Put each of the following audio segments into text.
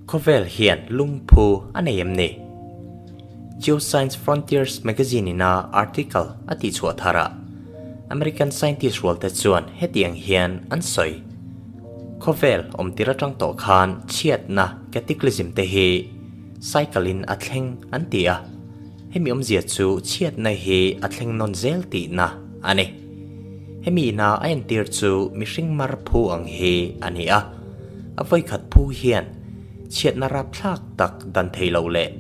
Khawvel hian lungphu a nei em ni? Geoscience Frontiers magazine ina article a tihchhuah tharah American scientist rualte chuan hetiang hian an sawi, Khawvel awmtir atang tawh khan chhiatna cataclysm te hi cycle in a thleng an ti a, hemi awmzia chu chhiatna hi a thleng nawn zel tihna a ni. Hemi ina a entir chu mihring mar phu ang hi a ni a, a vawikhat phu hian chhiatna rapthlak tak dan thei lo leh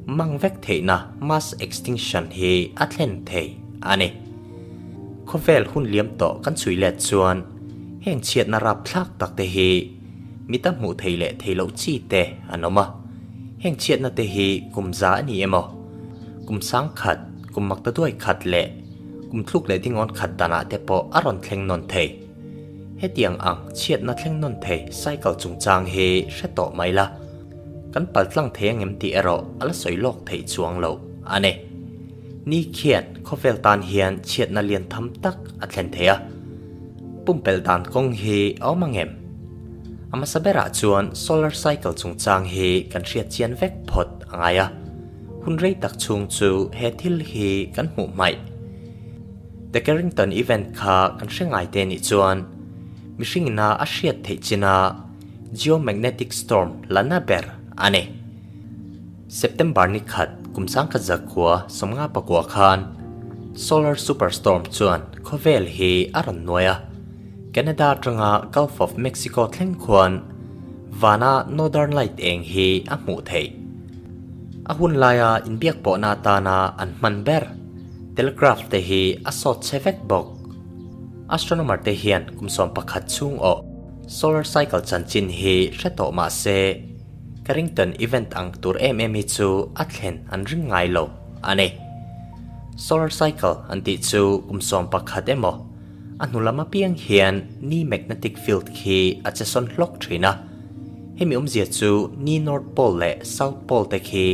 mang vek theihna mass extinction hi a thlen thei a ni. Khawvel hun liam tawh kan chhui let chuan heng chhiatna rapthlak tak te hi mita hmuh thei leh thei loh chi te an awm a. Heng chhiatna te hi kum za a ni emaw, kum sang khat, kum makta duai khat leh kum thluk leh dingawn khat danah te pawh a rawn thleng nawn thei. Hetiang ang chhiatna thleng nawn thei cycle chungchang hi hre tawh mai la, kan pal tlang thei angem tih erawh a la sawi lawk theih chuang lo a ni. Ni khian khawvel tan hian chhiatna lian tham tak a thlen thei a, pumpelh dan kawng hi a awm angem? A hmasa berah chuan solar cycle chungchang hi kan hriat chian vek phawt a ngai a, hun rei tak chhung chu he thil hi kan hmuh hmaih. The Carrington event kha kan hre ngai te nih chuan mihring ina a hriat theih china geomagnetic storm la na ber a ni. September ni khat kum sangkhat zakhua 59 khan solar superstorm chuan khawvel hi a rawn nuai a, Canada atanga Gulf of Mexico thleng khuan vana northern light eng hi a hmuh theih. A hun laia inbiak pawhna atana an hman ber telegraph te hi a sawt chhe vek bawk. Astronomer te hian kum 11 chhung awh solar cycle chanchin hi hre tawh mah se, Carrington event ang tur em em hi chu a thlen an ring ngai lo a ni. Solar cycle an tih chu kum 11 emaw a hnu lam apiang hian ni magnetic field khi a che sawn hlawk thin a. Hemi awmzia chu ni North Pole leh South Pole te khi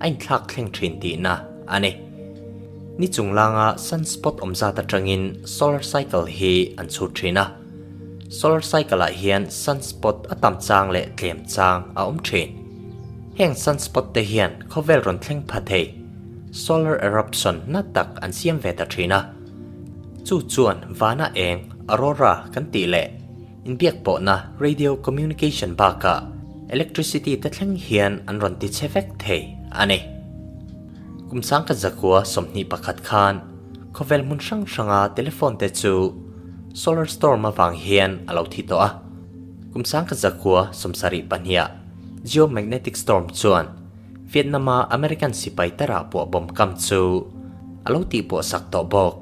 a inthlak thleng thin tihna a ni. Ni chunglanga sunspot awm zat atangin solar cycle hi an chhut thin a. Solar cycle ah hian sunspot a tam chang leh tlem chang a awm thin. Heng sunspot te hian khawvel rawn thleng pha thei solar eruption na tak an siam ve ta thin a. Chu chuan vana eng, aurora, kan tih leh inbiak pawhna radio communication bakah electricity te thleng hian an rawn ti che vek thei a ni. Kum sangkhat zakua 21 khan khawvel hmun hrang hranga telephone te chu solar storm avang hian a lo thi tawh a. Kum sangkhat zakua 72ah geomagnetic storm chuan Vietnam-a American sipai tara puah bawm kam chu a lo tihpuah sak tawh bawk.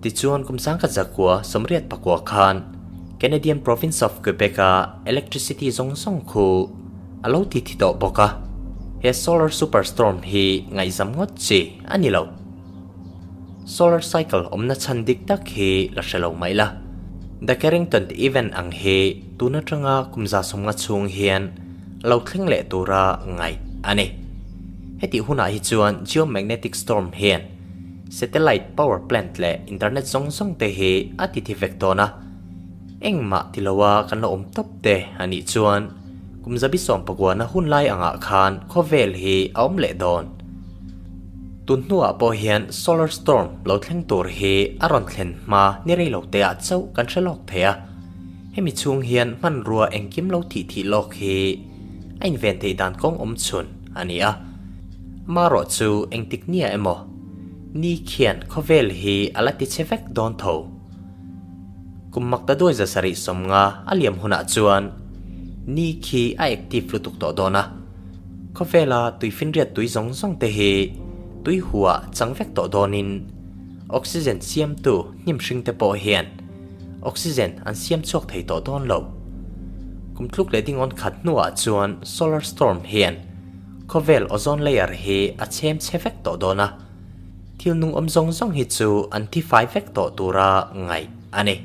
Tichuan kum sangkhat zakua 89 khan Canadian province of Quebec-a electricity zawng zawng khu a lo ti thi tawh bawk a. He solar superstorm hi ngaihzam ngawt chi a ni lo. Solar cycle awmna chhan dik tak hi la hre lo mai la. The Carrington event ang hi tun atanga kum 150 chhung hian a lo thleng leh tura ngaih a ni. Hetih hunah hi chuan geomagnetic storm hian satellite power plant leh internet zawng zawng te hi a ti thi vek dawn a. Engmah ti loa kan la awm tawp te a nih chuan kum 19 na hun lai angah khan khawvel hi a awm leh dawn. Tun hnuah pawh hian solar storm lo thleng tur hi a rawn thlen hma ni rei lo te ah chauh kan hre lawk thei a. Hemi chhung hian hmanrua engkim lo thih thih lawk hi a inven theih dan kawng awm chhun a ni a. Amaherawh chu engtik nia emaw ni khian khawvel hi a la ti che vek dawn tho. Kum makta duai 750 a liam hunah chuan ni khi a active lutuk tawh dawn a. Khawvela tui finriat tui zawng zawng te hi tui huah chang vek tawh dawnin oxygen siamtu hnim hring te pawh hian oxygen an siam chhuak thei tawh dawn lo. Kum tluk leh dingawn khat hnuah chuan solar storm hian khawvel ozone layer hi a chhem chhe vek tawh dawn a, thil nung awm zawng zawng hi chu an thi fai vek tawh tura ngaih a ni.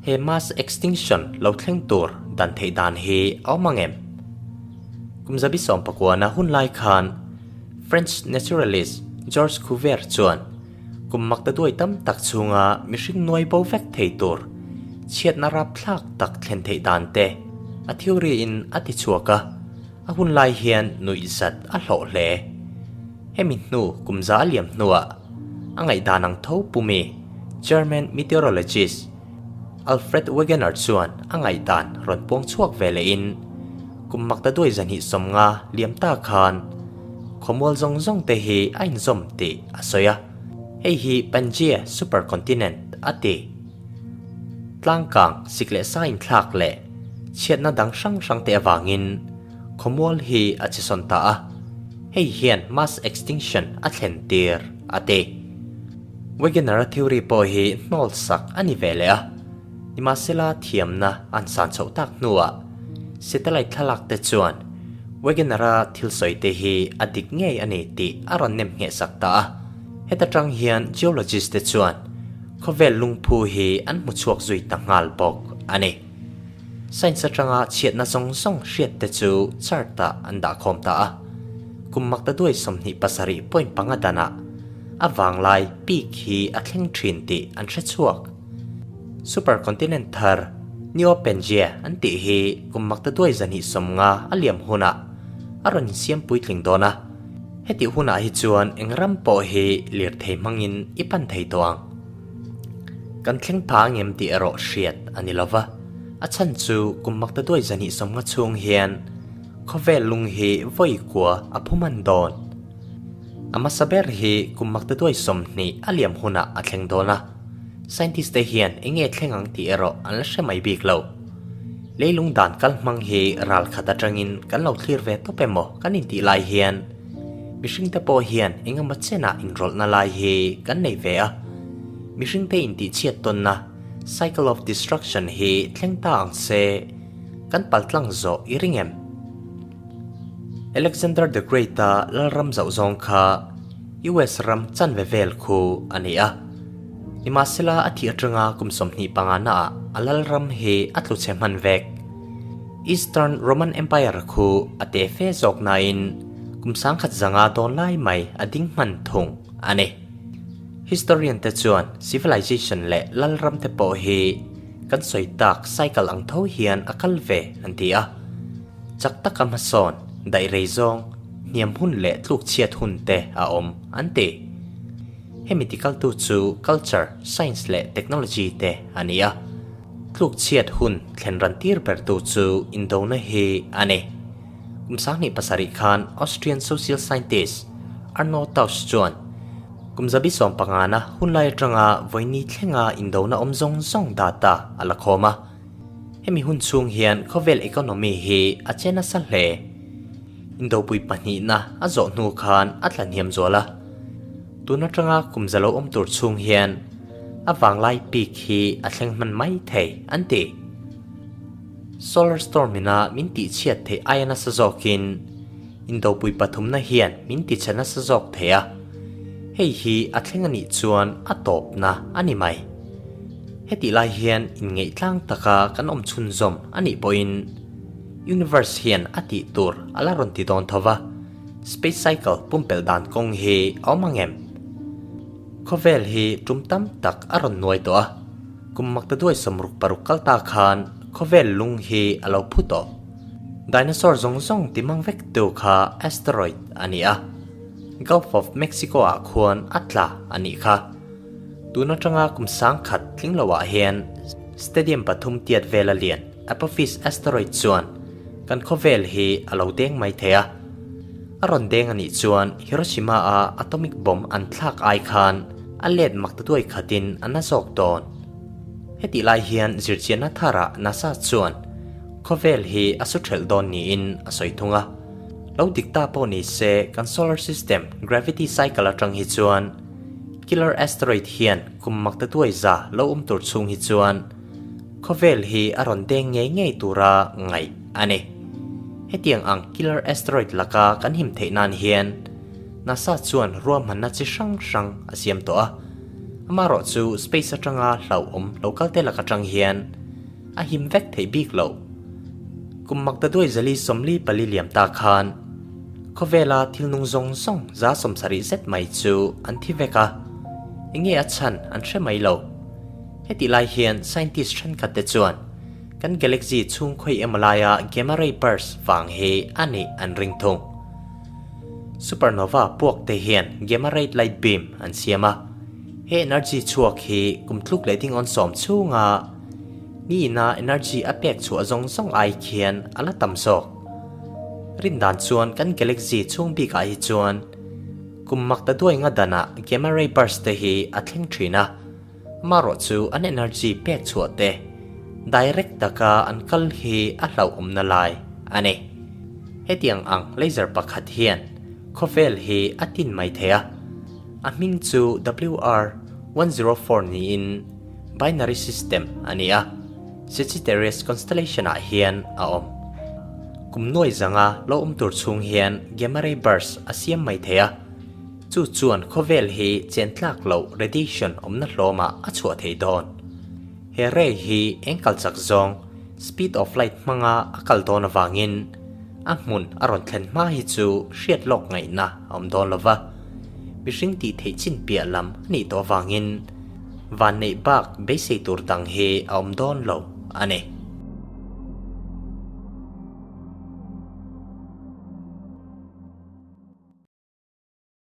He mass extinction lo thleng tur dan theih dan hi a awm ang em? Kum 19 na hun lai khan French naturalist Georges Cuvier chuan kum makta duai tam tak chhunga mihring nuai bo vek thei tur chhiatna rapthlak tak thlen theih dan te a theory in a ti chhuak a. A hun lai hian nuihzat a hlawh hle. Hemi hnu kum za a liam hnuah a ngaihdan ang tho pumi German meteorologist Alfred Wegener chuan a ngaihdan rawn puang chhuak ve lehin kum makta duai zahnih 50 liam ta khan khawmual zawng zawng te hi a inzawm tih a sawi a, hei hi Pangaea supercontinent a ti. Tlangkang sik leh sa inthlak leh chhiatna dang hrang hrang te avangin khawmual hi a che sawn ta a, hei hian mass extinction a thlen tir a ti. Wegener-a theory pawh hi hnawl sak a ni ve leh a, nimahsela thiamna an san chhoh tak hnuah satellite thlalak te chuan Wegener-a thil sawi te hi a dik ngei a ni tih a rawn nem ngheh sak ta a. Heta tang hian geologist te chuan khawvel lungphu hi an hmu chhuak zui ta nghal bawk a ni. Science atanga chhiatna zawng zawng hriat te chu chart ah an dah khawm ta a. Kum makta duai 27 point panga danah a vanglai peak hi a thleng thin tih an hre chhuak. Supercontinent thar Neo-Pangaea an tih hi kum makta duai 250 a liam hunah a rawn insiam puitling dawn a. Hetih hunah hi chuan eng ram pawh hi lirthei hmangin i pan thei tawh ang. Kan thleng pha angem tih erawh hriat a ni lova, a chhan chu kum makta duai 250 chhung hian khawvel lung hi vawi kua a phu man dawn. A hmasa ber hi kum makta duai 20 a liam hunah a thleng dawn a, scientist te hian eng nge thleng ang tih erawh an la hre mai bik lo. Leilung dan kal hmang hi ral khat atangin kan lo thlir ve tawp emaw kan intih lai hian mihringte pawh hian engemaw chenah inrawlhna lai hi kan nei ve a. Mihringte intihchhiat tawnna, cycle of destruction, hi thleng ta ang se kan paltlang zawh i ring em? Alexander the Great-a lalram zauh zawng kha US ram chanve vel khu a ni a. Nimahsela a thih atanga kum 25 naah a lalram hi a tlu chhe hman vek. Eastern Roman Empire khu a te fe zawk nain kum 1500 dawn lai mai a ding hman thung a ni. Historian te chuan civilization leh lalram te pawh hi kan sawi tak cycle ang tho hian a kal ve an ti a. Chak taka hmasawn, daih rei zawng, hniam hun leh tluk chhiat hun te a awm an ti. Hemi tikaltu chu culture, science leh technology te a ni a. Tluk chhiat hun thlen ran tir bertu chu indona hi a ni. Kum 2007 khan Austrian social scientist Arno Tausch chuan kum zabi 15na hunlai atanga vawiini thlenga indona awm zawng zawng data a la khawm a. Hemi hun chhung hian khawvel economy hi a che nasa hle. Indopui pahnihna a zawh hnu khan a tla hniam zual a. Tun atanga kum za lo awm tur chhung hian a vanglai peak hi a thleng hman mai thei an ti. Solar storm ina min tihchhiat theih aia nasa zawkin Indopui pathumna hian min tichhe nasa zawk thei a. Hei hi a thleng a nih chuan a tawpna a ni mai. Hetih lai hian inngeihtlang taka kan awm chhunzawm a nih pawhin Universe hian a tih tur a la rawn ti dawn tho va, space cycle pumpelh dan kawng hi a awm ang em? Khawvel hi tum tam tak a rawn nuai tawh a, kum makta duai 66 kal ta khan khawvel lung hi a lo phu tawh. Dinosaur zawng zawng ti mang vek tu kha asteroid a ni a, Gulf of Mexico ah khuan a tla a nih kha. Tun atanga kum 1000 tling lo ah hian stadium pathum tiat vel a lian Apophis asteroid chuan kan khawvel hi a lo deng mai thei a. A rawn deng a nih chuan Hiroshima a atomic bomb an thlak ai khan a let mak ta duai khatin a na zawk dawn. Hetih lai hian zirchianna tharah NASA chuan khawvel hi a su thelh dawn niin a sawi thung a. Lo dik ta pawh ni se kan solar system gravity cycle atang hi chuan killer asteroid hian kum mak ta duai za lo awm tur chhung hi chuan khawvel hi a rawn deng ngei ngei tura ngaih a ni. Hetiang ang killer asteroid laka kan him theih nan hian NASA chuan ruahmanna chi hrang hrang a siam tawh a. Amaherawh chu space atanga hlauhawm lo kal te lak atang hian a him vek theih bik lo. Kum makta duai 444 liam ta khan khawvela thil nung zawng zawng 70 zet mai chu an thi vek a, enge a chhan an hre mai lo. Hetih lai hian scientist thenkhat te chuan. Kan galaxy chhung khawi emaw laia gamma ray burst vang hi a nih an ring thung. Supernova puak te hian gamma ray light beam an siam a, he energy chhuak hi kum tluk leh dingawn sawm chhunga ni ina energy a pek chhuah zawng zawng ai khian a la tam zawk. Rin dan chuan kan galaxy chhung bikah hi chuan kum mak ta duai nga danah gamma ray burst te hi a thleng thin a. Marawh chu an energy pek chhuah te direct taka an kal hi a hlauhawmna lai a ni. Hetiang ang laser pakhat hian khawvel hi a tin mai thei a, a hming chu WR104 niin binary system a ni a, Sagittarius constellation ah hian a awm. Kum nuai zanga lo awm tur chhung hian gamma ray burst a siam mai thei a. Chu chuan khawvel hi chen tlak loh radiation awmna hlawmah a chhuah thei dawn. He ray hi eng kal chak zawng, speed of light hmanga a kal dawn avangin a hmun a rawn thlen hma hi chu hriat lawk ngaihna a awm dawn lo va. Mihring tih theih chin piah lam a nih tawh avangin vanneih bak beisei tur dang hi a awm dawn lo a ni.